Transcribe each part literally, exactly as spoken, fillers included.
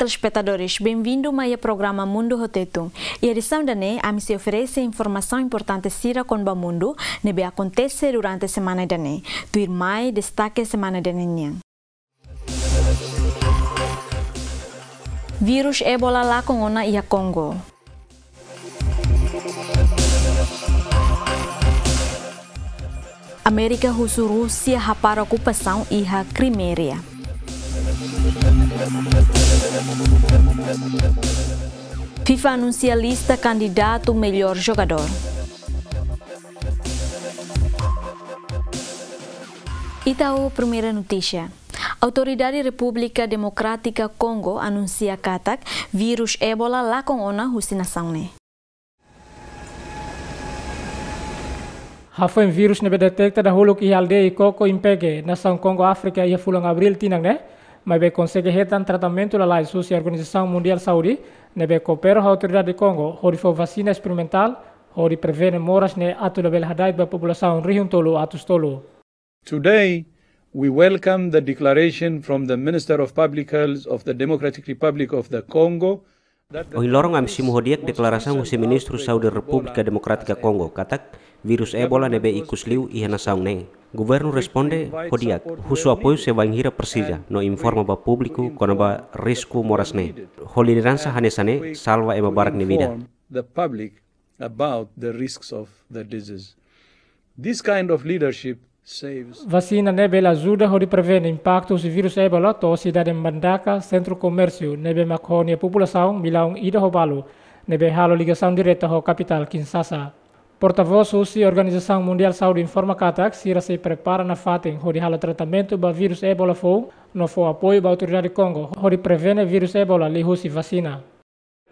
Telespetadores, benvindu mai iha programa Mundu ho Tetun. Iha edisaun ida-ne'e, ami sei oferese informasaun importante sira kona-ba mundu ne'ebé akontese durante semana ida-ne'e. Tuirmai destake semana ida-ne'e nian. Vírus Ebola lakon ona iha Kongo. Amérika husu Rúsia hapara okupasaun iha Krimeia. FIFA anunsia lista kandidatu mellór jogadór. Ita ho primeira notísia. Autoridade Repúblika Demokrátika Kongo anunsia katak vírus Ebola lakon ona husi nasaun ne'e. Hafoin vírus ne'ebé deteta dahuluk iha aldeia Ikoko, Impege, nasaun Kongo, Áfrika, iha fulan Abríl tinan ne'e, maibé konsege hetan tratamentu lalais husi Organizasaun Mundiál Saúde, ne'ebé koopera ho autoridade Kongo hodi fó vasina esperimentál hodi prevene moras ne'e atu labele hada'et ba populasaun rihun tolu atus tolu. Today, we welcome the declaration from the Minister of Public Health of the Democratic Republic of the Congo that the Ohin loron ami simu ho di'ak deklarasaun husi Ministru Saúde Repúblika Demokrátika Kongo katak vírus Ebola ne'ebé ikus liu iha nasaun ne'e. Governu responde ho di'ak, husu apoiu se bainhira presiza, no informa ba públiku kona-ba risku moras ne'e. Ho lideransa hanesan ne'e, salva ema barak nia vida. Inform the public about the risks of the disease. This kind of leadership saves. Vasina ne'e bele ajuda hodi prevene impaktu husi vírus Ebola to'o sidade Mbandaka, sentru komérsiu ne'ebé mak ho nia populasaun millaun ida ho balu, ne'ebé halo ligasaun direta ho kapitál Kinshasa. Portavós husi Organizasaun Mundiál Saúde informa katak sira sei prepara nafatin hodi halo tratamentu ba vírus Ebola foun, no fó apoiu ba autoridade Kongo hodi prevene vírus Ebola liuhusi vasina.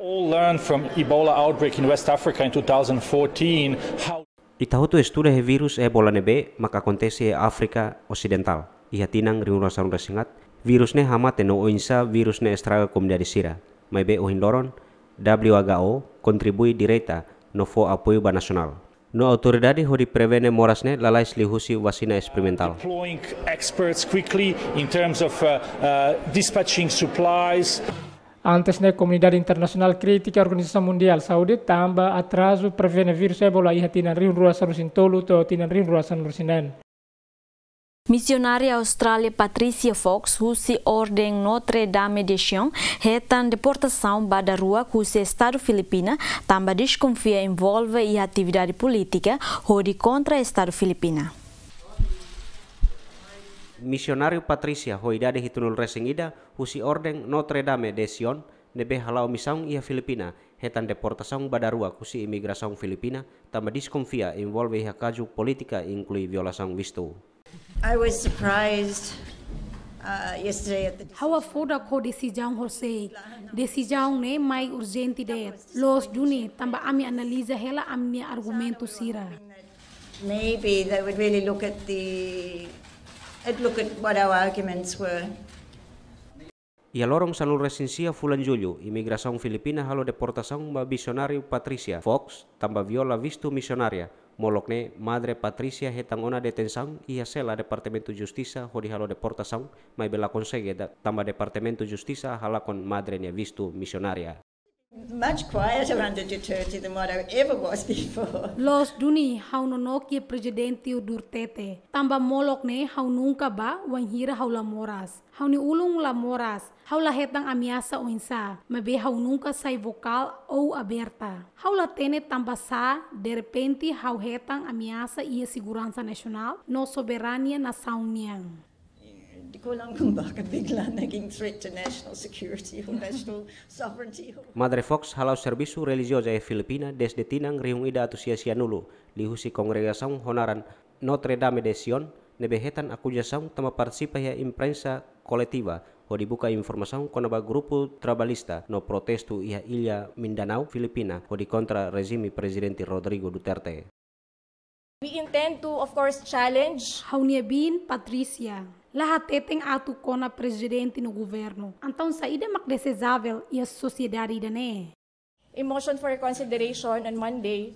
All learned from Ebola outbreak in West Africa in two thousand fourteen how Ita hotu estuda iha vírus Ebola ne'ebé mak akontese iha Áfrika Osidentál iha tinan rihun rua sanulu-resin-haat. Vírus ne'e hamate no oinsá vírus ne'e estraga komunidade sira. Maibé ohin loron, W H O kontribui direta no fó apoiu ba nasionál no autoridade hodi prevene moras ne'e lalais liuhusi vasina esperimentál. Deploying experts quickly in terms of, uh, uh, dispatching supplies. Antes ne'e, komunidade internasionál kritika Organizasaun Mundiál Saúde tanba atrazu prevene vírus Ebola iha tinan rihun rua sanulu-resin-tolu to'o tinan rihun rua sanulu-resin-neen. Misionária Austrália Patricia Fox husi Orden Notre Dame de Sion hetan deportasaun ba daruak husi Estadu Filipina tanba deskonfia envolve iha atividade polítika hodi kontra Estadu Filipina. Misionáriu Patricia ho idade hitunulu-resin-ida husi Orden Notre Dame de Sion ne'ebé hala'o misaun iha Filipina hetan deportasaun ba daruak husi imigrasaun Filipina tanba deskonfia envolve iha kazu polítika, inklui violasaun vistu. I was surprised, uh, yesterday at the Ha'u hafodak ho desizaun horiseik. Desizaun ne'e mai urjente de'it. Loos duni tanba ami analiza hela ami-nia argumentu sira. Maybe they would really look at the, at, look at what our arguments were. Iha loron sanulu-resin-sia fulan Jullu, imigrasaun Filipina halo deportasaun ba misionáriu Patricia Fox tanba viola vistu misionária. Molok ne'e, Madre Patricia hetan ona detensaun iha sela Departamentu Justisa hodi halo deportasaun, maibé la konsege da-, tanba Departamentu Justisa halakon Madre nia vistu misionária. Much quieter under Duterte than what I ever was before. Loos duni ha'u nonook iha Prezidente Duterte. Tanba molok ne'e ha'u nunka bá wainhira ha'u la moras. Ha'u-nia ulun la moras. Ha'u la hetan ameasa oinsá, maibé ha'u nunka sai vokál ou aberta. Ha'u la hatene tanbasá derrepente ha'u hetan ameasa iha seguransa nasionál no soberania nasaun nian. Di kolang kumbak big la making threat to national security or national sovereignty. Madre Fox hala'o servisu relijioza iha Filipina dezde tinan rihun ida atus sia sianulu, liuhusi kongregasaun ho naran Notre Dame de Sion, ne'ebé hetan akuzasaun tanba partisipa iha imprensa koletiva hodi buka informasaun kona-ba grupu trabalhista no protestu iha illa Mindanao, Filipina, hodi kontra rejime Prezidente Rodrigo Duterte. We intend to, of course, challenge. Ha'u-nia biin Patricia la hateten atu kona prezidente no governu. Entaun saida mak dezejavel iha sosiedade ida-ne'e? A motion for reconsideration on Monday.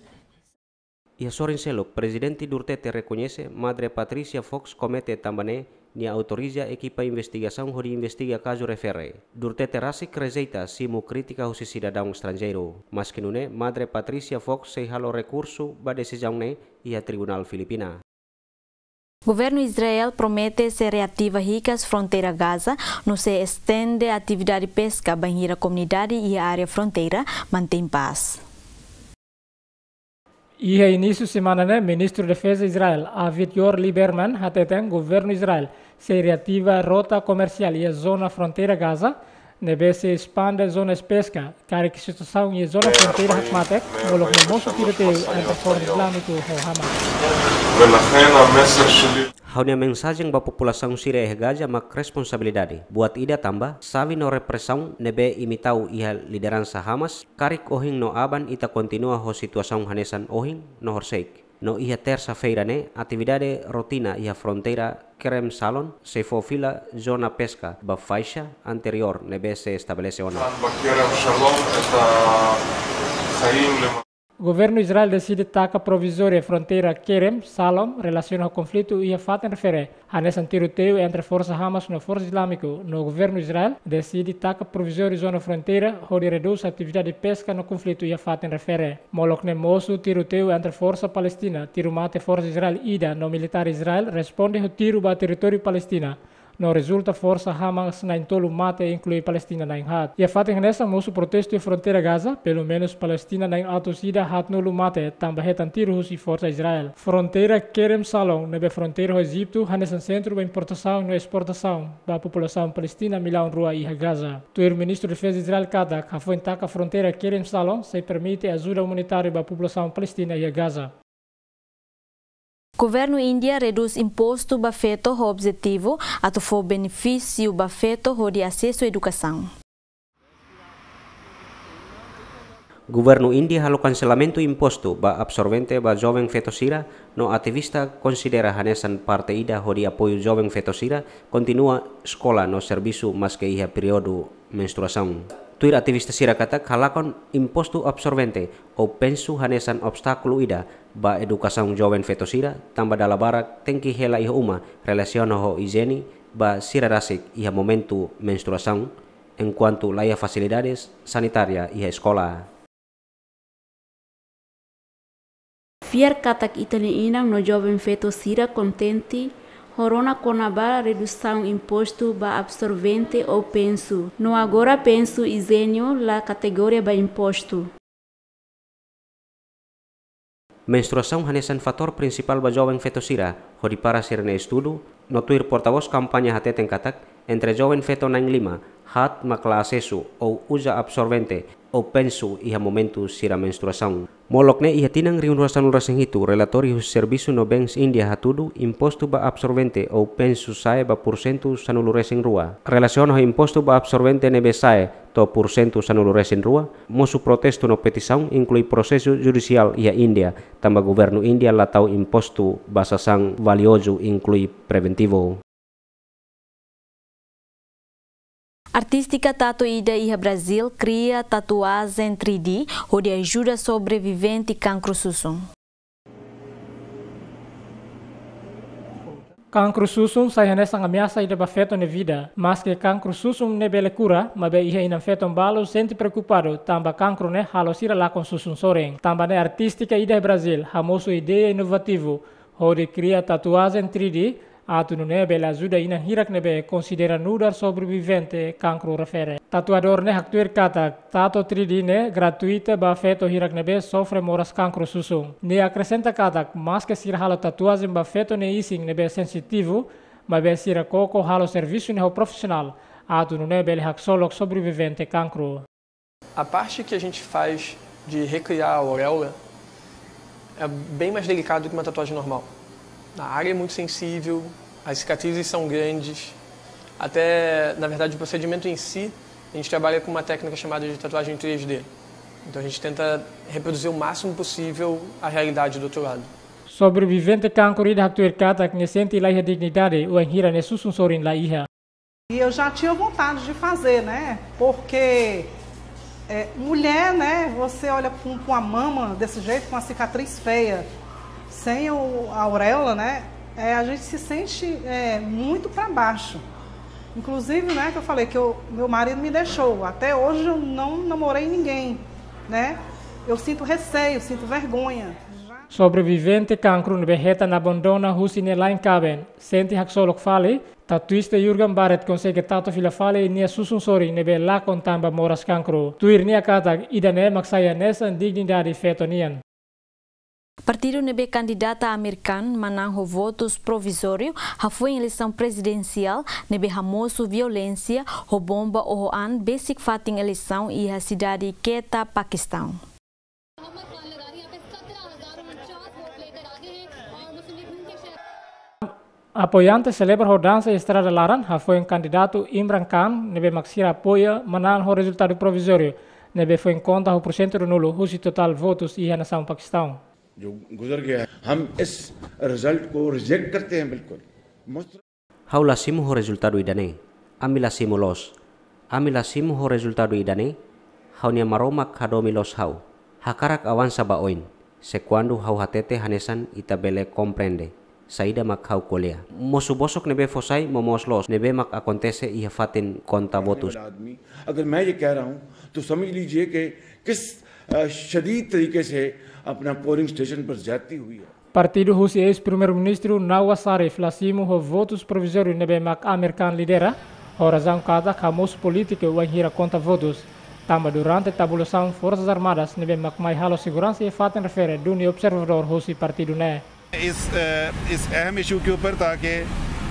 Iha sorin seluk, Prezidente Duterte rekoñese Madre Patricia Fox komete tanba ne'e Nia autoriza ekipa investigasaun hodi investiga kazu refere. Duterte rasik rejeita simu krítika husi sidadaun estranjeiru. Maske nune'e, Madre Patricia Fox sei halo rekursu ba desizaun ne'e iha tribunál Filipina. Governu Israel promete sei reativa hikas fronteira Gaza, no sei estende atividade peska bainhira komunidade iha área fronteira mantein pás. Iha inísiu semana ne'e, Ministru Defeza Israel, Avigdor Lieberman, hateten governu Israel sei reativa rota komersiál iha zona fronteira Gaza, ne'ebé sei espande zona peska, karik situasaun iha zona fronteira hakmatek, molok ne'e mosu tiroteio entre Forsa Izlámika ho Hamas. ולכן המסר שלי Ha'u-nia mensajen ba populasaun sira iha Gaza mak responsabilidade. Buat ida tanba, xave no represaun ne'ebé imi tau iha lideransa Hamas, karik ohin no aban ita kontinua ho situasaun hanesan ohin no horisehik. No iha tersa-feira ne'e, atividade rotina iha fronteira Kerem Shalom sei fó fila zona peska ba faixa anteriór ne'ebé sei estabelese ona. Governu Israel deside taka provizóriu fronteira Kerem Shalom relasiona ho konflitu iha fatin refere, hanesan tiroteio entre forsa Hamas no Forsa Izlámika, no governu Israel deside taka provizóriu zona fronteira hodi redús atividade peska no konflitu iha fatin refere. Molok ne'e mosu tiroteio entre forsa Palestina, tiru mate forsa Israel ida no militár Israel responde ho tiru ba territóriu Palestina, no rezulta forsa Hamas na'in-tolu mate, inklui Palestina na'in-haat. Iha fatin hanesan mosu protestu iha fronteira Gaza, pelumenus Palestina na'in-atus ida haatnulu mate, tanba hetan tiru husi forsa Israel. Fronteira Kerem Shalom, ne'ebé fronteira ho Ejitu, hanesan sentru ba importasaun no esportasaun ba populasaun Palestina millaun rua iha Gaza. Tuir Ministru Defeza Israel katak, hafoin taka fronteira Kerem Shalom sei permite ajuda umanitáriu ba populasaun Palestina iha Gaza. Governu Índia redús impostu ba feto ho objetivu atu fó benefísiu ba feto hodi asesu edukasaun. Governu Índia halo kanselamentu impostu ba absorvente ba joven feto sira, no ativista konsidera hanesan parte ida hodi apoiu joven feto sira kontinua eskola no servisu maske iha períodu menstruasaun. Tuir ativista sira katak halakon impostu absorvente ou pensu hanesan obstákulu ida ba edukasaun joven feto sira, tanba dala barak tenke hela iha uma relasiona ho ijiene ba sira rasik iha momentu menstruasaun, enkuantu laiha fasilidades sanitária iha eskola. Fiar katak ita-nia inan no joven feto sira kontente ho rona kona-ba redusaun impostu ba absorvente ou pensu. No agora pensu ijiene la kategoria ba impostu. Menstruasaun hanesan fatór prinsipál ba joven feto sira hodi para sira-nia estudu, no tuir portavós kampaña hateten katak, entre joven feto na'in-lima, haat mak la asesu ou uza absorvente ou pensu iha momentu sira menstruasaun. Molok ne'e iha tinan rihun rua sanulu-resin-hitu, relatóriu husi servisu no bens Índia hatudu impostu ba absorvente ou pensu sa'e ba pursentu sanulu-resin-rua. Relasiona ho impostu ba absorvente ne'ebé sa'e to'o pursentu sanulu-resin-rua, mosu protestu no petisaun, inklui prosesu judisiál iha Índia, tanba governu Índia la tau impostu ba sasán valiozu, inklui preventivu. Artístika tatu ida iha Brazíl kria tatuajen três D hodi ajuda sobrevivente kankru susun. Kankru susun sai hanesan ameasa ida ba feto nia vida. Maske kankru susun ne'e bele kura, maibé iha inan-feton balu sente preokupadu tanba kankru ne'e halo sira lakon susun sorin. Tanba ne'e artístika ida iha Brazíl hamosu ideia inovativu hodi kria tatuajen três D, atu nune'e bele ajuda inan hirak ne'ebé konsidera nu'udar sobrevivente kankru refere. Tatuadór ne'e haktuir katak tatu três D ne'e gratuita ba feto hirak ne'ebé sofre moras kankru susun. Nia akresenta katak, maske sira halo tatuajen ba feto nia isin ne'ebé sensitivu, maibé sira koko halo servisu ne'e ho profisionál, atu nune'e bele haksolok sobrevivente kankru. A parte que a gente faz de recriar a auréola é bem mais delicado do que uma tatuagem normal. A área é muito sensível, as cicatrizes são grandes, até, na verdade, o procedimento em si, a gente trabalha com uma técnica chamada de tatuagem três D. Então a gente tenta reproduzir o máximo possível a realidade do outro lado. Sobrevivente kankru ida haktuir katak nia sente laiha dignidade wainhira nia susun sorin laiha. E eu já tinha vontade de fazer, né? Porque, é, mulher, né? Você olha com, com a mama desse jeito, com a cicatriz feia, sem o, a auréola, né? É, a gente se sente, é, muito para baixo. Inclusive, né, que eu falei que eu, meu marido me deixou. Até hoje eu não namorei ninguém, né? Eu sinto receio, sinto vergonha. Sobrevivente kankru ne'ebé hetan abandona husi nia la'en kaben, sente haksolok fali, tau tuiste Jurgen Barrett konsege tatu fila fali nia susun sorin ne'ebé lakon tanba moras kankru. Tuir nia katak, ida-ne'e mak sai hanesan dignidade feto nian. Partidu ne'ebé kandidata Amir Khan manán ho votus provizóriu hafoin eleisaun prezidensiál ne'ebé hamosu violénsia ho bomba oho an besik fatin eleisaun iha sidade Quetta, Pakistaun. Apoiante selebra ho dansa iha estrada laran hafoin kandidatu Imran Khan ne'ebé mak sira apoia manán ho rezultadu provizóriu ne'ebé foin konta ho porsentu ruanulu husi totál votus iha nasaun Pakistaun. जो गुजर गया है, हम इस रिजल्ट को रिजेक्ट करते हैं बिल्कुल। मुस्त- Ha'u la simu ho rezultadu ida-ne'e. Ami la simu loos. Ami la simu ho rezultadu ida-ne'e. Ha'u-nia Maromak hadomi loos ha'u. Hakarak avansa ba oin. Se kuandu ha'u hatete hanesan ita bele komprende saida mak ha'u ko'alia. Mosu bosok ne'ebé fó sai momoos loos ne'ebé mak akontese iha fatin konta votus. आदमी, अगर मैं ये कह रहा हूँ, तो समझ लीजिए कि किस, अ, शदीद तरीके से अपना पोलिंग स्टेशन पर ज्यादती हुई है। Partidu husi eis-primeiru-ministru Nawaz Sharif la simu ho votus provizóriu ne'ebé mak Amir Khan lidera, ho razaun katak hamosu polítika wainhira konta votus. Tanba durante tabulasaun Forsas Armadas ne'ebé mak mai halo seguransa iha fatin refere duni observadór husi partidu ne'e. इस, अ, इस अहम इशू के ऊपर, ताकि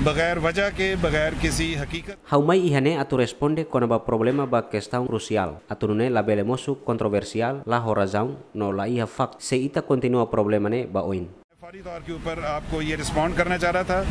बगैर वजह के, बगैर किसी हकीकत Ha'u mai iha ne'e atu responde kona-ba problema ba kestaun krusiál, atu nune'e labele mosu kontroversiál, la ho razaun, no la iha faktu, se ita kontinua problema ne'e ba oin. फौरी तौर के ऊपर आपको ये रिस्पॉन्ड करना चाह रहा था।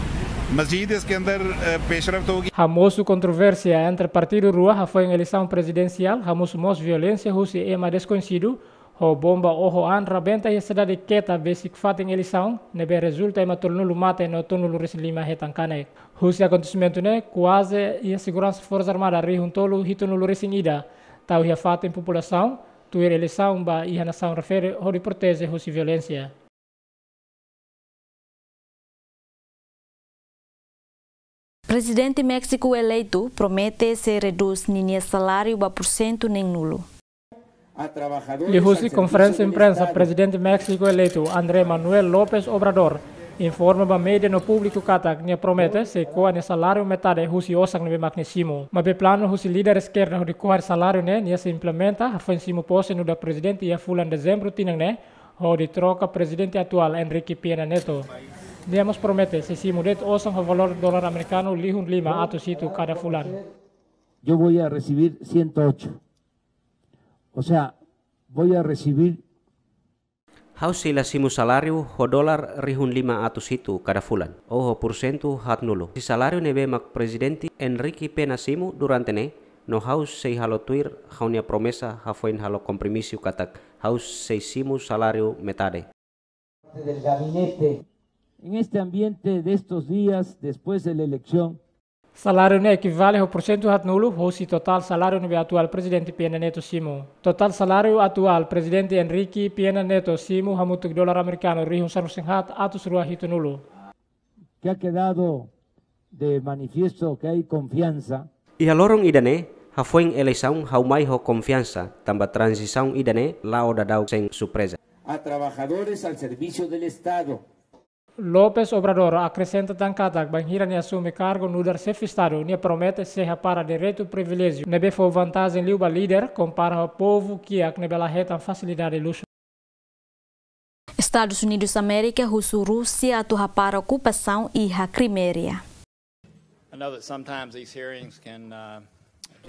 मजीद इसके अंदर, अ, पेशरफ्त होगी। Hamosu kontroversia entre partidu rua hafoin eleisaun prezidensiál, hamosu mós violénsia husi ema deskoñesidu, ho bomba oho an rabenta iha sidade Quetta besik fatin eleisaun, ne'ebé rezulta ema tolunulu mate no tolunulu-resin-lima hetan kanek. Husi akontesimentu ne'e, kuaze iha seguransa Forsas Armadas rihun tolu hitunulu-resin-ida tau iha fatin populasaun, tuir eleisaun ba iha nasaun refere hodi proteje husi violénsia. Prezidente Méxiku eleitu promete sei redús ninia saláriu ba porsentu neenulu. Liuhusi konferénsia imprensa, Prezidente Méxiku eleitu André Manuel López Obrador informa ba média no públiku katak nia promete sei ko'a nia saláriu metade husi osan ne'ebé mak nia simu. Maibé planu husi líder eskerda hodi ko'a saláriu ne'e, nia sei implementa hafoin simu pose nu'udar prezidente iha fulan Dezembru tinan ne'e, hodi troka prezidente atuál Enrique Peña Nieto. Nia mós promete sei simu de'it osan ho valór dolar amerikanu rihun lima atus hitu kada fulan. Yo voy a recibir ciento ocho. O sea, voy a recibir Ha'u sei la simu saláriu ho dolar rihun lima atus hitu kada fulan, ou ho porsentu haatnulu husi saláriu ne'ebé mak Prezidente Enrique Peña simu durante ne'e, no ha'u sei halo tuir ha'u-nia promesa hafoin halo kompromisu katak ha'u sei simu saláriu metade. Del gabinete. En este ambiente de estos días, después de la elección, Saláriu ne'e ekivale ho porsentu haatnulu husi totál saláriu ne'ebé atuál Prezidente Peña Nieto simu. Totál saláriu atuál Prezidente Enrique Peña Nieto simu hamutuk dolar amerikanu rihun sanulu-resin-haat atus rua hitunulu. Que ha quedado de manifiesto que hay confianza. Iha loron ida-ne'e, hafoin eleisaun ha'u mai ho konfiansa, tanba tranzisaun ida-ne'e la'o daudaun sein surpreza. A trabajadores al servicio del Estado. López Obrador akresenta tan katak bainhira nia asume kargu nu'udar xefe Estadu, nia promete sei hapara direitu priviléjiu ne'ebé fó vantajen liu ba líder, kompara ho povu kiak ne'ebé la hetan fasilidade luxu. Estadus Unidus Amérika husu Rúsia atu hapara okupasaun iha Krimeia. I know that sometimes these hearings can, uh,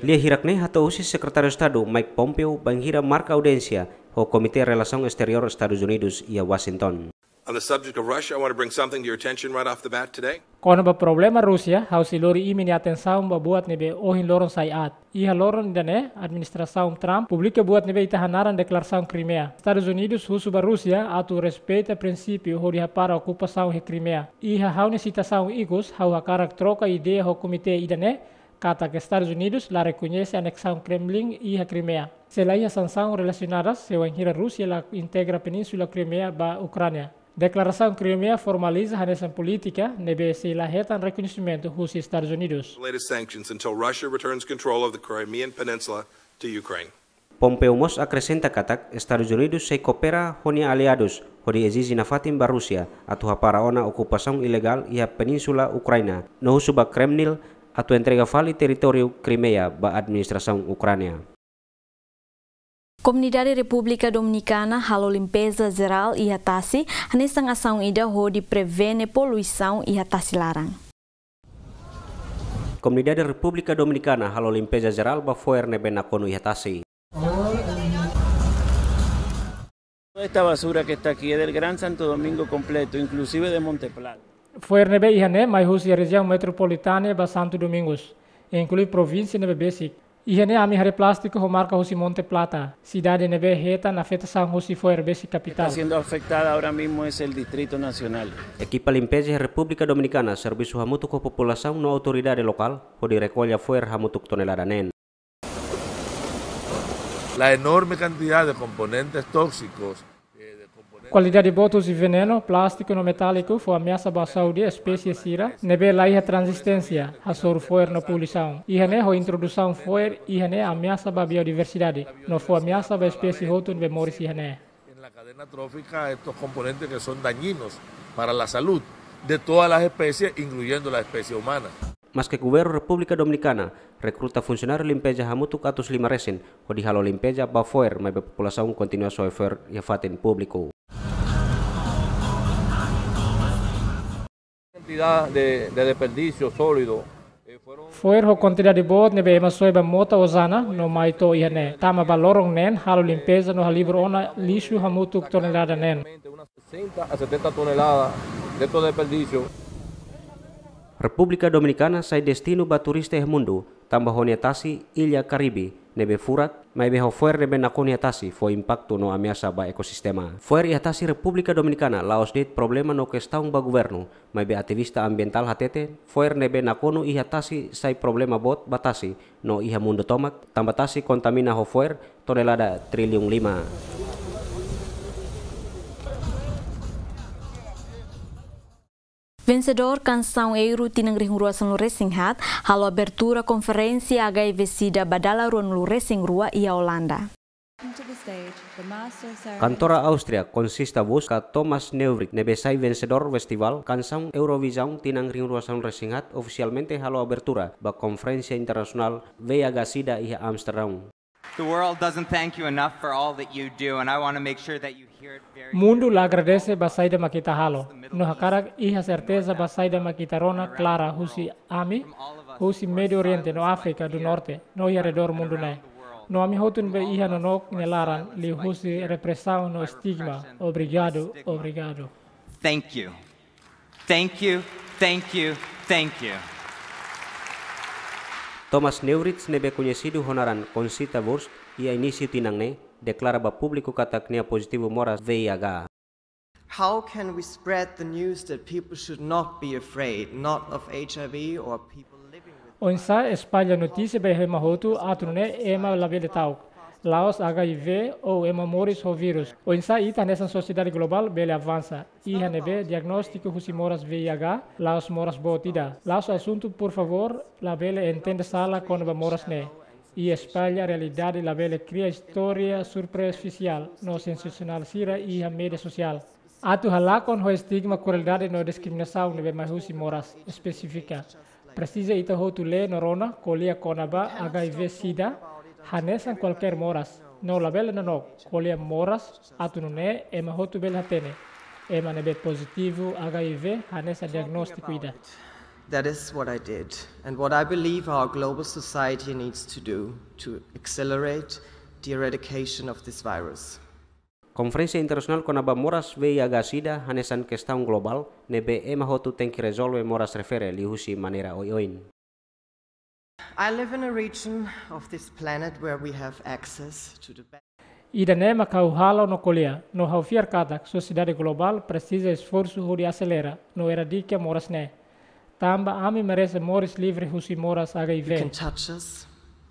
Lia hirak-ne'e hato'o husi Sekretáriu Estadu Mike Pompeo bainhira marka audiénsia ho Komité Relasaun Esteriór Estadus Unidus iha Washington. On the subject of Russia, I want to bring something to your attention right off the bat today. Kona-ba problema Rúsia, ha'u sei lori imi-nia atensaun ba buat ne'ebé ohin loron sai aat. Iha loron ida-ne'e, administrasaun Trump publika buat ne'ebé ita hanaran Deklarasaun Krimeia. Estadus Unidus husu ba Rúsia atu respeita prinsípiu hodi hapara okupasaun iha Krimeia. Iha ha'u-nia sitasaun ikus, ha'u hakarak troka ideia ho komité ida-ne'e, katak Estadus Unidus la rekoñese aneksaun Kremlin iha Krimeia. Se la iha sansaun relasionada, se wainhira Rúsia la integra Península Krimeia ba Ukránia. Deklarasaun Crimea formaliza hanesan polítika ne'ebé sei la hetan rekoñesimentu husi Estadus Unidus. Latest sanctions until Russia returns control of the Crimean Peninsula to Ukraine. Pompeo mós akresenta katak Estadus Unidus sei koopera ho nia aliadus hodi ezije nafatin ba Rúsia atu hapara ona okupasaun ilegál iha península Ukraina, no husu ba Kremlin atu entrega fali territóriu Crimea ba administrasaun Ukraina. Komunidade Repúblika Dominikana halo limpeza jerál iha tasi, hanesan asaun ida hodi prevene poluisaun iha tasi laran. Komunidade Repúblika Dominikana halo limpeza jerál ba fo'er ne'ebé nakonu iha tasi. Toda esta basura que está aquí es del Gran Santo Domingo completo, inclusive de Monte Plata. Fo'er ne'ebé iha ne'e mai husi rejiaun metropolitana ba Santo Domingos, inklui provínsia ne'ebé besik. Iha ne'e ami haree plástiku ho marka husi Monte Plata, sidade ne'ebé hetan afetasaun husi fo'er besik kapitál. Está siendo afectada ahora mismo es el Distrito Nacional. Ekipa limpeza iha Repúblika Dominikana servisu hamutuk ho populasaun no autoridade lokál hodi rekolla fo'er hamutuk tonelada neen. La enorme cantidad de componentes tóxicos, eh, de componentes... Kualidade boot husi venenu, plástiku no metáliku fó ameasa ba saúde espésie sira ne'ebé la iha rezisténsia hasoru fo'er no poluisaun. Iha ne'e ho introdusaun fo'er iha ne'e ameasa ba biodiversidade no fó ameasa ba espésie hotu ne'ebé moris iha ne'e. En la cadena trófica, estos componentes que son dañinos para la salud de todas las especies, incluyendo la especie humana. Maske Governu Repúblika Dominikana rekruta funsionáriu limpeza hamutuk atus lima resin hodi halo limpeza ba fo'er, maibé populasaun kontinua soe fo'er iha fatin públiku. Cantidad de, de desperdicio sólido, eh, fueron... Fo'er ho kuantidade boot ne'ebé ema soe ba mota ou zana no mai to'o iha ne'e. Tama ba loron neen halo limpeza no halibur ona lixu hamutuk tonelada neen. Sesenta a setenta toneladas de estos desperdicios. Repúblika Dominikana sai destinu ba turista iha mundu, tanba ho nia tasi Ilha Caribe ne'ebé furak, maibé ho fo'er ne'ebé nakonu iha tasi fó impaktu no ameasa ba ekosistema. Fo'er iha tasi Repúblika Dominikana la'ós de'it problema no kestaun ba governu, maibé ativista ambientál hatete, fo'er ne'ebé nakonu iha tasi sai problema boot ba tasi no iha mundu tomak, tanba tasi kontamina ho fo'er tonelada triliun lima. Vensedór kansaun Euro tinan rihun rua sanulu resin haat halo abertura konferénsia H I V SIDA ba dala ruanulu resin rua iha Olanda. Kantora Áustria, Conchita Wurst ka Thomas Neuvritz, ne'ebé sai vensedór festivál kansaun Eurovizaun tinan rihun rua sanulu resin haat, ofisialmente halo abertura ba konferénsia internasionál V I H sida iha Amsterdam. The world doesn't thank you enough for all that you do, and I want to make sure that you hear it very... Mundu la agradese ba saida mak ita halo. No hakarak iha serteza ba saida mak ita rona klara husi ami, husi Médio Oriente no África do Norte, no iha redór mundu ne'e. No ami hotu ne'ebé iha nonook nia laran liuhusi represaun no estigma. Obrigadu, obrigadu. Thank you. Thank you, thank you, thank you. Thomas Neuvritz ne'ebé koñesidu ho naran Conchita Wurst, iha inísiu tinan ne'e deklara ba públiku katak nia pozitivu moras V I H. How can we spread the news that people should not be afraid, not of H I V or people living with... Oinsá espalla notísia ba ema hotu atu nune'e ema labele ta'uk, la'ós H I V ou ema moris ho vírus? Oinsá ita hanesan sosiedade globál bele avansa iha ne'ebé diagnóstiku husi moras V I H la'ós moras boot ida? La'ós asuntu, por favór, labele entende sala kona-ba moras ne'e. I espalla realidade, labele kria istória superfisiál no sensasionál sira iha média sosiál. Atu halakon ho estigma, krueldade no diskriminasaun ne'ebé mai husi moras, espesifika. Presiza ita hotu lee no rona ko'alia kona-ba H I V SIDA hanesan kualkér moras. No labele nonook ko'alia moras atu nune'e ema hotu bele hatene ema ne'ebé pozitivu H I V hanesan diagnóstiku ida. That is what I did, and what I believe our global society needs to do to accelerate the eradication of this virus. Konferénsia internasionál kona-ba moras V I H sida hanesan kestaun globál ne'ebé ema hotu tenke rezolve moras refere liuhusi maneira oioin. I live in a region of this planet where we have access to the best... Ida-ne'e mak ha'u halo no ko'alia, no ha'u fiar katak sosiedade globál presiza esforsu hodi aselera no eradika moras ne'e. Tanba ami merese moris livre husi moras H I V. You can touch us,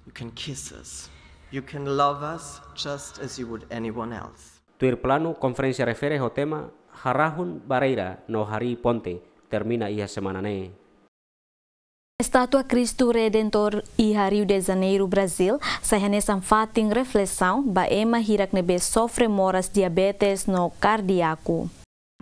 you can kiss us, you can love us just as you would anyone else. Tuir planu, konferénsia refere ho tema harahun barreira no harii ponte termina iha semana ne'e. Estátua Kristu Redentór iha Rio de Janeiro, Brazil, sai hanesan fatin reflesaun ba ema hirak ne'ebé sofre moras diabetes no kardíaku.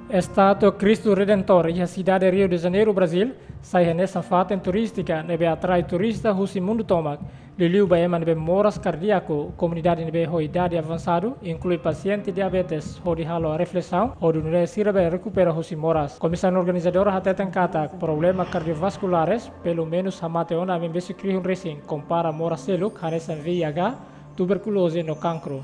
Estátua Kristu Redentór iha sidade Rio de Janeiro, Brazil, sai hanesan fatin turístika ne'ebé atrai turista husi mundu tomak, liuliu ba ema ne'ebé moras kardíaku, komunidade ne'ebé ho idade avansadu, inklui pasiente diabetes, hodi halo reflesaun, hodi nune'e sira bele rekupera husi moras. Komisaun organizadora hateten katak problema kardiovaskulár, pelumenus hamate ona ami besik rihun resin, kompara moras seluk, hanesan V I H, tuberkuloze no kankru.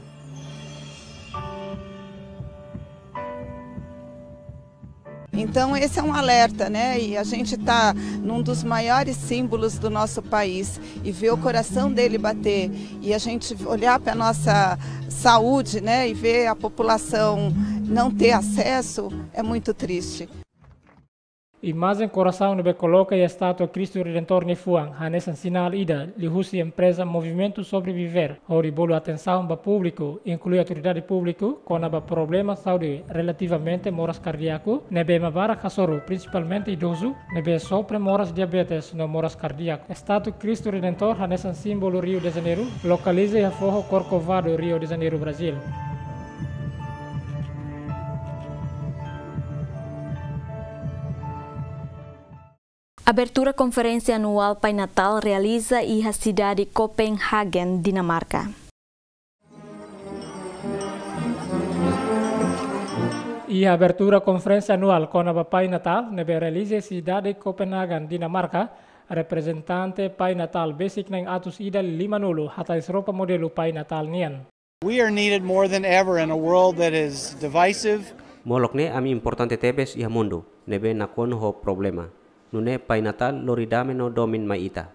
Então, esse é um alerta, né? E a gente está num dos maiores símbolos do nosso país e ver o coração dele bater e a gente olhar para a nossa saúde, né? E ver a população não ter acesso é muito triste. Imajen korasaun ne'ebé koloka iha estátua Kristu Redentór nia fuan, hanesan sinál ida liuhusi empreza Movimento Sobreviver, hodi bolu atensaun ba públiku, inklui autoridade públiku, kona-ba problema saúde relativamente moras kardíaku, ne'ebé ema barak hasoru, prinsipalmente idozu, ne'ebé sofre moras diabetes no moras kardíaku. Estátua Kristu Redentór hanesan símbolu Rio de Janeiro, lokaliza iha foho Corcovado, Rio de Janeiro, Brazil. Abertura konferénsia anuál Pai Natal realiza iha sidade Copenhagen, Dinamarka. Iha abertura konferénsia anuál kona-ba Pai Natal ne'ebé realiza iha sidade Copenhagen, Dinamarka, reprezentante Pai Natal besik na'in atus ida limanulu hatais roupa modelu Pai Natal nian. We are needed more than ever in a world that is divisive. Molok ne'e ami importante tebes iha mundu ne'ebé nakonu ho problema. Nune'e Pai Natal lori dame no domin mai ita.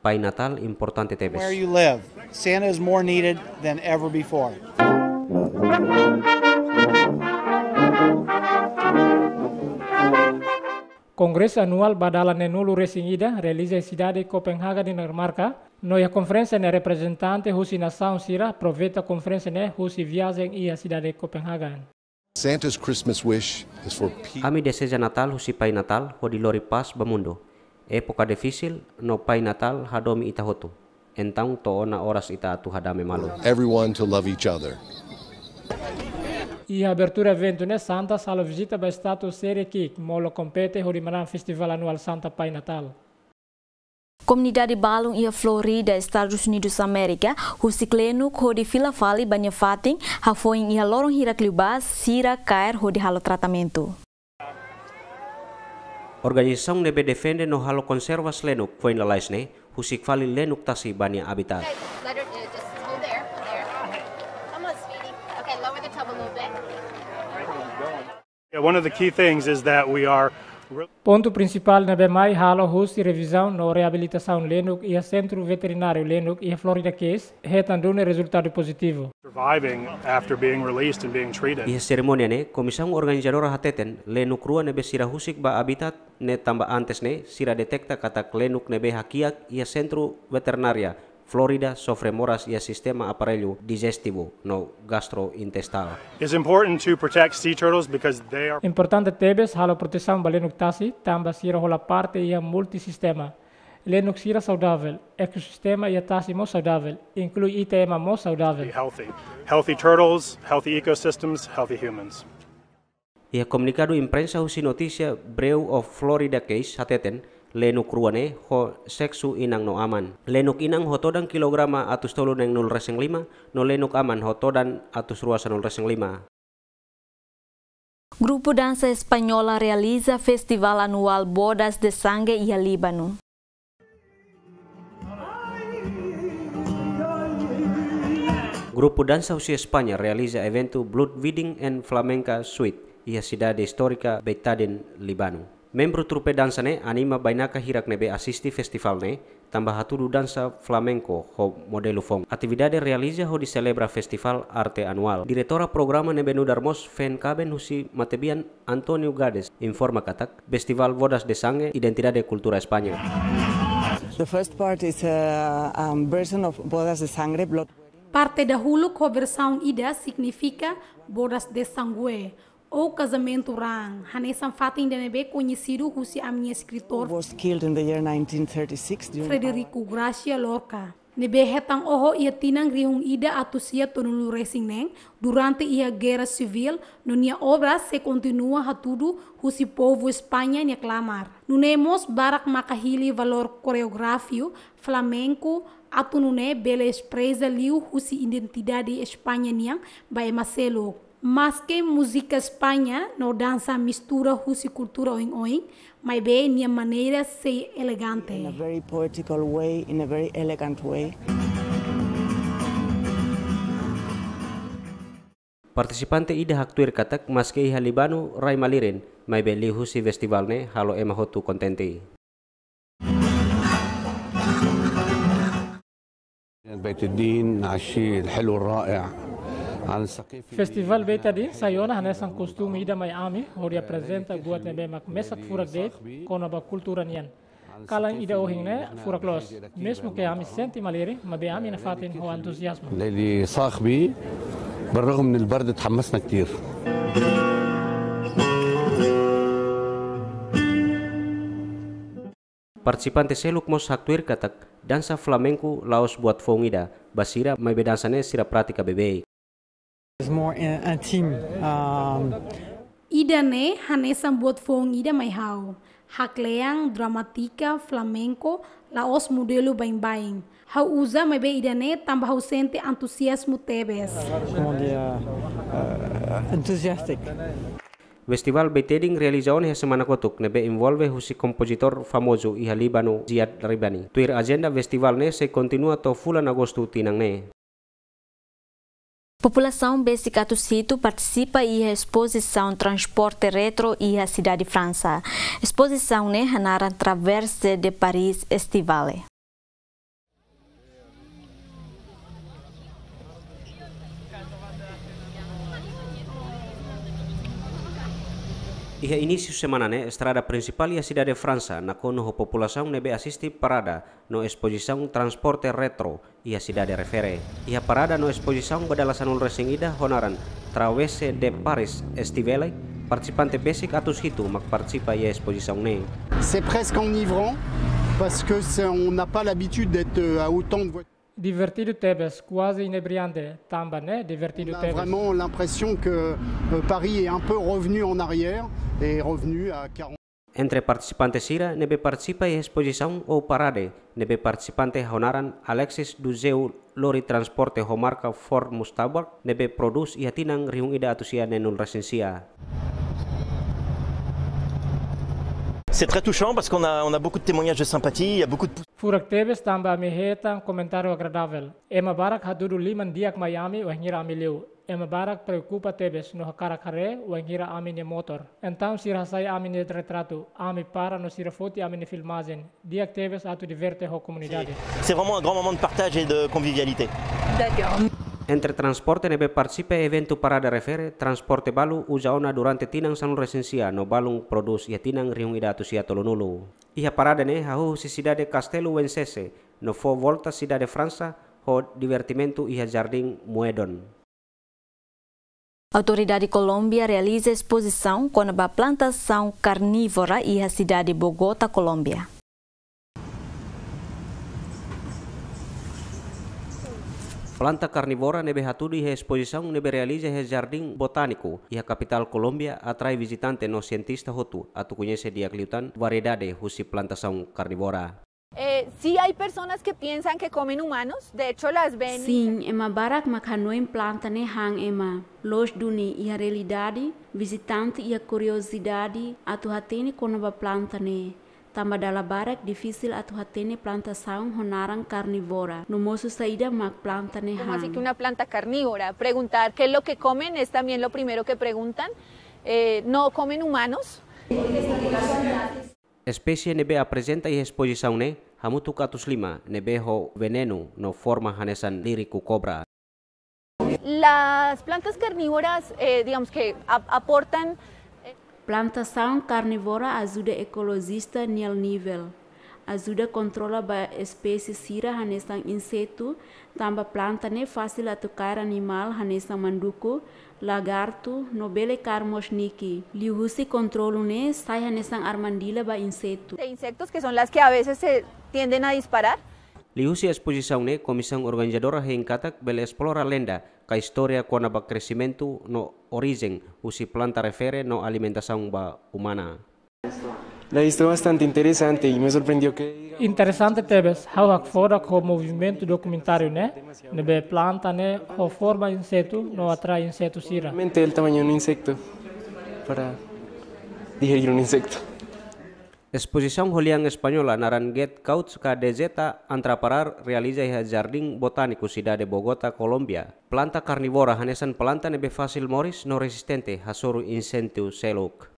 Pai Natal importante tebes. Where you live, Santa is more needed than ever before. Kongresu anuál ba dalan neenulu resin ida realiza iha sidade Copenhagen, Dinamarka, no iha konferénsia ne'e reprezentante husi nasaun sira aproveita konferénsia ne'e husi viajen iha sidade Copenhagen. Santa's Christmas wish is for peace. Ami deseja Natal husi Pai Natal hodi lori pás ba mundu. Époka difisil no Pai Natal hadomi ita hotu. Entaun to'o ona oras ita atu hadame malu. Everyone to love each other. Iha abertura eventu ne'e Santa halo vizita ba estátua Sere Kiik, molok kompete hodi manán festivál anuál Santa Pai Natal. Komunidade balun iha Florida, Estadus Unidus Amérika, husik lenuk hodi fila fali ba nia fatin, hafoin iha loron hirak liubá, sira kaer hodi halo tratamentu. Organizasaun ne'ebé defende no halo konserva lenuk foin lalais ne'e, husik fali lenuk tasi ba nia habitat. Okay, let her, uh, just hold there, hold there. Come on, sweetie. Okay, lower the tub a little bit. Yeah, one of the key things is that we are re- Pontu prinsipál ne'ebé mai halo husi revizaun no reabilitasaun lenuk iha Sentru Veterináriu Lenuk iha Florida Keys, hetan duni rezultadu pozitivu. Surviving after being released and being treated. Iha serimónia ne'e, komisaun organizadora hateten, lenuk rua ne'ebé sira husik ba habitat ne'e tanba antes ne'e, sira deteta katak lenuk ne'ebé hakiak iha Sentru Veterinária Florida sofre moras iha sistema aparellu dijestivu no gastrointestinál. It's important to protect sea turtles because they are Importante tebes halo protesaun ba lenuk tasi, tanba sira hola parte iha multisistema. Lenuk sira saudavel, ekosistema iha tasi mós saudavel, inklui ita ema mós saudavel. Healthy. Healthy turtles, healthy ecosystems, healthy humans. Iha komunikadu imprensa husi notísia Bureau of Florida Keys hateten, lenuk rua ne'e ho seksu inan no aman. Lenuk inan ho todan kilograma atus tolu neenulu resin lima, no lenuk aman ho todan atus rua sanulu resin lima. Grupu dansa espanhola realiza festivál anuál Bodas de Sangue iha Líbanu. Grupu dansa husi España realiza eventu Blood Wedding and Flamenca Suite iha sidade istórika Beit Adin, Líbanu. Membru trupe dansa ne'e anima bainaka hirak ne'ebé asiste festivál ne'e, tanba hatudu dansa flamenko ho modelu foun. Atividade realiza hodi selebra festivál arte anuál. Diretora programa ne'ebé nu'udar mós feen kaben husi matebian António Gades informa katak, Festivál Bodas de Sangue, identidade kultura España. The first part is a, um, version of Bodas de Sangre, blood wedding. Parte dahuluk ho versaun ida signifika Bodas de Sangue, ou kazamentu raan, hanesan fatin ida ne'ebé koñesidu husi ami-nia eskritór was killed in the year nineteen thirty-six during Frederico Garcia Lorca, ne'ebé hetan oho iha tinan rihun ida atus sia tolunulu resin neen, durante iha Gerra Sivíl, no nia obra sei kontinua hatudu husi povu España nia klamar. Nune'e mós barak maka hili valór koreografia flamenku, atu nune'e bele espreza liu husi identidade España nian ba ema seluk. Maske múzika España no dansa mistura husi kultura oioin, maibé nia maneira sei elegante. In a very poetical way, in a very elegant way. Partisipante ida haktuir katak maske iha Líbanu rai malirin, maibé liuhusi festivál ne'e halo ema hotu kontente. بيت الدين على الشيء الحلو الرائع، على السقيف. Festivál Beit Adin sai ona hanesan kostume ida mai ami, hodi aprezenta buat ne'ebé mak mesak furak de'it kona-ba kultura nian. Kalan ida ohin ne'e furak loos, mezmu ke ami sente malirin, maibé ami nafatin ho entuziazmu. ليلي صاخبي، بالرغم من البرد تحمسنا كتير. Partisipante seluk mós haktuir katak dansa flamenku la'ós buat foun ida ba sira, maibé dansa ne'e sira pratika beibeik. It's more in-, intime. Um, Ida-ne'e hanesan buat foun ida mai ha'u. Haklean, dramátika, flamenku, la'ós modelu baibain. Ha'u uza maibé ida-ne'e tanba ha'u sente entuziazmu tebes. Comment dire, euh, enthusiastic. Festivál Beit Adin realiza ona iha semana kotuk, ne'ebé envolve husi kompozitór famozu iha Líbanu, Ziad Ribani. Tuir ajenda, festivál ne'e sei kontinua to'o fulan Agostu tinan ne'e. Populasaun besik atus hitu partisipa iha espozisaun transporte retro iha sidade Fransa. Espozisaun ne'e hanaran Traverse de Paris Estivale. Iha inísiu semana ne'e, estrada prinsipál iha sidade Fransa nakonu ho populasaun ne'ebé asiste parada no espozisaun transporte retro iha sidade refere. Iha parada no espozisaun ba dala sanulu resin ida ho naran Traverse de Paris Estivale, partisipante besik atus hitu mak partisipa iha espozisaun ne'e. C'est presque enivrant parce que c'est, on n'a pas l'habitude d'être, euh, à autant de voitures. Divertidu tebes, kuaze inebriante, tanba ne'e divertidu tebes. On a vraiment l'impression que, euh, Paris est un peu revenu en arrière et revenu à quarante. Entre partisipante sira ne'ebé partisipa iha espozisaun ou parada ne'e, partisipante ho naran Alexis Duzeu lori transporte ho marka Ford Mustang ne'ebé prodús iha tinan rihun ida atus sia neenulu resin sia. C'est très touchant parce qu'on a, on a beaucoup de témoignages de sympathie, il y a beaucoup de... Furak tebes tanba ami hetan komentáriu agradável. Ema barak hatudu liman di'ak mai ami wainhira ami liu. Ema barak preokupa tebes no hakarak haree wainhira ami-nia motór. Entaun sira hasai ami-nia retratu, ami para no sira foti ami-nia filmajen. Di'ak tebes atu diverte ho komunidade. C'est vraiment un grand moment de partage et de convivialité. D'accord. Entre transporte ne'ebé partisipa eventu parada refere, transporte balu uza ona durante tinan sanulu resin sia no balun prodús iha tinan rihun ida atus sia tolunulu. Iha parada ne'e hahú husi sidade Kastelu Wenceslao no fó volta sidade Fransa ho divertimentu iha Jardín Meudon. Autoridade Kolómbia realiza espozisaun kona-ba plantasaun karnívora iha sidade Bogotá, Kolómbia. Planta karnívora ne'ebé hatudu iha espozisaun ne'ebé realiza iha Jardín Botániku iha kapitál Kolómbia atrai vizitante no sientista hotu atu koñese di'ak liután variedade husi plantasaun karnívora. Eh, sí hay personas que piensan que comen humanos, de hecho las ven y... Sin, ema barak mak hanoin planta ne'e han ema. Loos duni, iha realidade, vizitante iha kuriozidade atu hatene kona-ba planta ne'e. Tanba dala barak difisil atu hatene plantasaun ho naran karnívora. No mosu saida mak planta ne'e han. ¿Cómo así que una planta carnívora? Preguntar qué es lo que comen es también lo primero que preguntan. Eh, no comen humanos. Espésie ne'ebé aprezenta iha espozisaun ne'e hamutuk atus lima ne'ebé ho venenu no forma hanesan líriku kobra. Las plantas carnívoras, eh, digamos que ap-, aportan, eh... Plantasaun karnívora ajuda ekolojista nia nivel, ajuda kontrola ba espésie sira hanesan insetu, tanba planta ne'e fasil atu kaer animál hanesan manduku, lagartu, no bele kaer mós niki. Liuhusi kontrolu ne'e sai hanesan armadilla ba insetu. De insectos, que son las que a veces se tienden a disparar. Liuhusi espozisaun ne'e, komisaun organizadora hein katak bele esplora lenda ka istória kona-ba kresimentu no orijen husi planta refere no alimentasaun ba umana. La he visto bastante interesante y me sorprendió que... Interesante tebes, ha'u hakfodak ho movimentu dokumentáriu ne'e, ne'ebé planta ne'e ho forma insetu no atrai insetu sira. Realmente el tamaño de un insecto para digerir un insecto. Espozisaun ho lian española naran Get Caught ka D Z Antraparar realiza iha Jardín Botánico Sidade Bogotá, Kolómbia. Planta karnívora hanesan planta ne'ebé fasil moris no rezistente hasoru insetu seluk.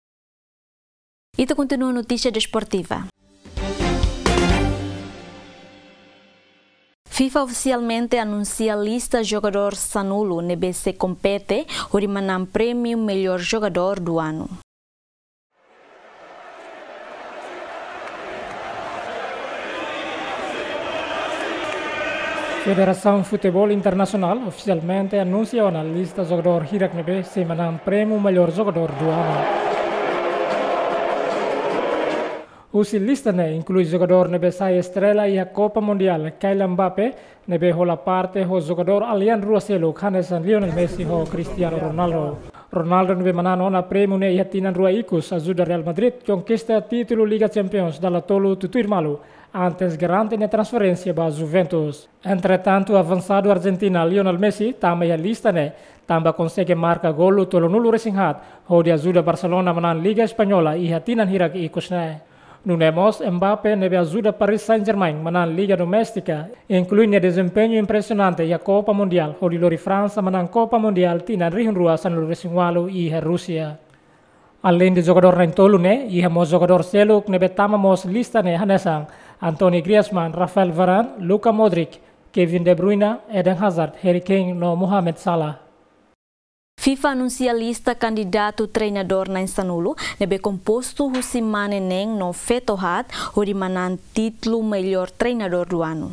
Ita kontinua notísia desportiva. FIFA ofisialmente anunsia lista jogadór sanulu ne'ebé sei kompete hodi manán prémiu melhor jogador do ano. Federasaun Futeból Internasionál ofisialmente anunsia ona lista jogadór hirak ne'ebé sei manán prémiu melhor jogador do ano. Husi lista ne'e inklui jogadór ne'ebé sai estrela iha Kopa Mundiál, Kylian Mbappé, ne'ebé hola parte ho jogadór alian rua seluk hanesan Lionel Messi ho Cristiano Ronaldo. Ronaldo ne'ebé manán ona prémiu ne'e iha tinan rua ikus ajuda Real Madrid konkista títulu Liga Champions dala tolu tutuir malu, antes garante nia transferénsia ba Juventus. Entretantu, avansadu Arjentina Lionel Messi tama iha lista ne'e, tanba konsege marka golu tolunulu resin haat, hodi ajuda Barcelona manán Liga Española iha tinan hirak ikus ne'e. Nune'e mós Mbappé ne'ebé ajuda Paris Saint-Germain manán Liga Doméstika, inklui nia dezempeñu impresionante iha Kopa Mundiál, hodi lori Fransa manán Kopa Mundiál tinan rihun rua sanulu resin ualu iha Rúsia. Aleinde jogadór na'in-tolu ne'e, iha mós jogadór seluk ne'ebé tama mós lista ne'e hanesan Antoine Griezmann, Raphaël Varane, Luka Modric, Kevin De Bruyne, Eden Hazard, Harry Kane no Mohamed Salah. FIFA anunsia lista kandidatu treinadór na'in-sanulu ne'ebé kompostu husi mane neen no feto haat hodi manán títulu melhor treinadór do ano.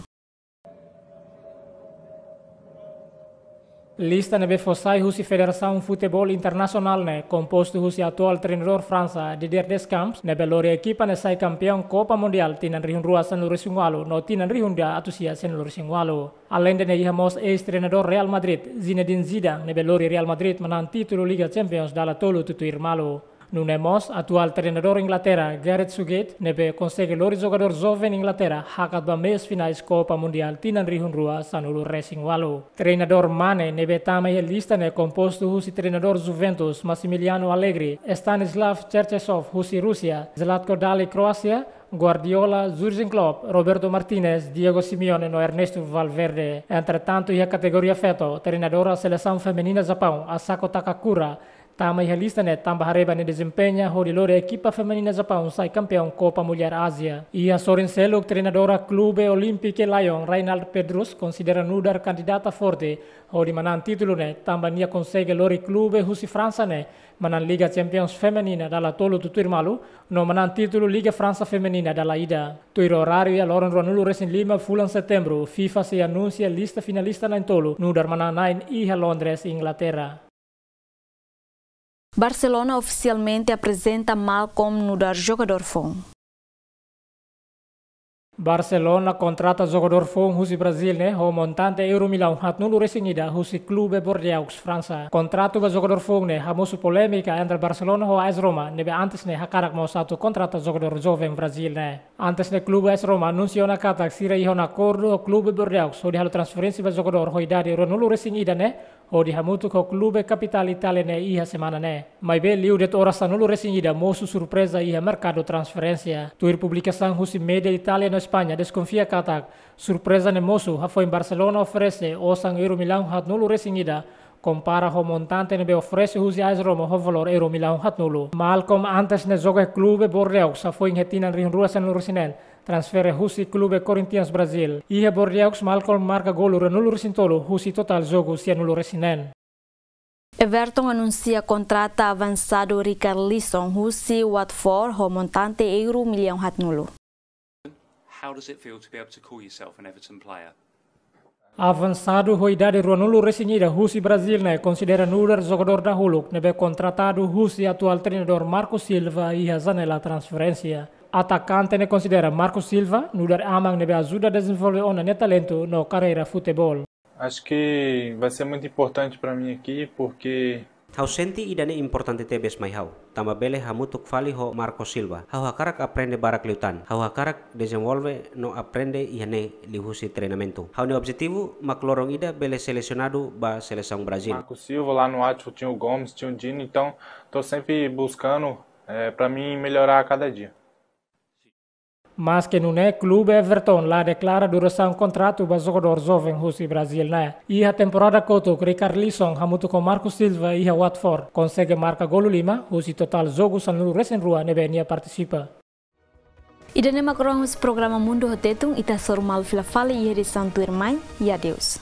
Lista ne'ebé fó sai husi Federasaun Futeból Internasionál ne'e kompostu husi atuál treinadór Fransa, Didier Deschamps, ne'ebé lori ekipa ne'e sai kampeaun Kopa Mundiál tinan rihun rua sanulu resin ualu no tinan rihun rua atus sia sianulu resin ualu. Aleinde ne'e iha mós eis-treinadór Real Madrid, Zinedine Zidane, ne'ebé lori Real Madrid manán títulu Liga Champions dala tolu tutuir malu. Nune'e mós atuál treinadór Inglaterra, Gareth Southgate, ne'ebé konsege lori jogadór joven Inglaterra hakat ba meias finais Kopa Mundiál tinan rihun rua sanulu resin ualu. Treinadór mane ne'ebé tama iha lista ne'e kompostu husi treinadór Juventus, Massimiliano Allegri, Stanislav Cherchesov husi Rúsia, Zlatko Dalic Kroásia, Guardiola, Jurgen Klopp, Roberto Martinez, Diego Simeone no Ernesto Valverde. Entretantu, iha kategoria feto, treinadora selesaun feminina Japaun, Asako Takakura, tama iha lista ne'e tanba haree ba nia dezempeñu hodi lori ekipa feminina Japaun sai kampeaun Kopa Mulher Ázia. Iha sorin seluk, treinadora Klube Olympique Lyon, Raynald Pedrouz, konsidera nu'udar kandidata forte hodi manán títulu ne'e tanba nia konsege lori klube husi Fransa ne'e manán Liga Champions feminina dala tolu tutuir malu, no manán títulu Liga Fransa feminina dala ida. Tuir oráriu iha loron ruanulu resin lima fulan Setembru, FIFA sei anunsia lista finalista na'in-tolu nu'udar manán-na'in iha Londres, Inglaterra. Barcelona ofisialmente aprezenta Malcom nu'udar jogadór foun. Barcelona kontrata jogadór foun husi Brazíl ne'e ho montante euro millaun haatnulu resin ida husi klube Bordeaux, Fransa. Kontratu ba jogadór foun ne'e hamosu polémika entre Barcelona ho AS Roma, ne'ebé antes ne'e hakarak mós atu kontrata jogadór joven Brazíl ne'e. Antes ne'e klube AS Roma anunsia ona katak sira iha ona akordu ho klube Bordeaux hodi halo transferénsia ba jogadór ho idade ruanulu resin ida ne'e, hodi hamutuk ho klube kapitál Itália ne'e iha semana ne'e. Maibé liu de'it oras sanulu resin ida mosu surpreza iha merkadu transferénsia. Tuir publikasaun husi média Itália no España deskonfia katak surpreza ne'e mosu hafoin Barcelona oferese osan euro millaun haatnulu resin ida, kompara ho montante ne'ebé oferese husi AS Roma ho valór euro millaun haatnulu. Malcom antes ne'e joga iha klube Bordeaux hafoin iha tinan rihun rua sanulu resin neen, transfere husi klube Corinthians Brazil. Iha Bordeaux, Malcom marka golu ruanulu resin tolu husi totál jogu sianulu resin neen. Everton anunsia kontrata avansadu Richarlison husi Watford ho montante euro millaun haatnulu. How does it feel to be able to call yourself an Everton player? Avansadu ho idade ruanulu resin ida husi Brazil ne'e konsidera nu'udar jogadór dahuluk ne'ebé kontratadu husi atuál treinadór Marco Silva iha janela transferénsia. Atakante ne'e konsidera Marco Silva nu'udar aman ne'ebé ajuda dezenvolve ona nia talentu no karreira futeból. Acho que vai ser muito importante para mim aqui, porque Ha'u sente ida-ne'e importante tebes mai ha'u, tanba bele hamutuk fali ho Marco Silva. Ha'u hakarak aprende barak liután. Ha'u hakarak dezenvolve no aprende iha ne'e liuhusi treinamentu. Ha'u-nia objetivu mak loron ida bele selesionadu ba selesaun Brazil. Marco Silva, lá no Atlético tinha o Gomes, tinha o Dino, então tô sempre buscando, é, para mim melhorar a cada dia. Maske nune'e, klube Everton la deklara durasaun kontratu ba jogadór joven husi Brazil ne'e. Iha temporada kotuk, Richarlison hamutuk ho Marco Silva iha Watford konsege marka golu lima husi totál jogu sanulu resin rua ne'ebé nia partisipa. Ida-ne'e mak oras husi programa Mundu ho Tetun, ita hasoru malu fila fali iha edisaun tuirmai. I adeus.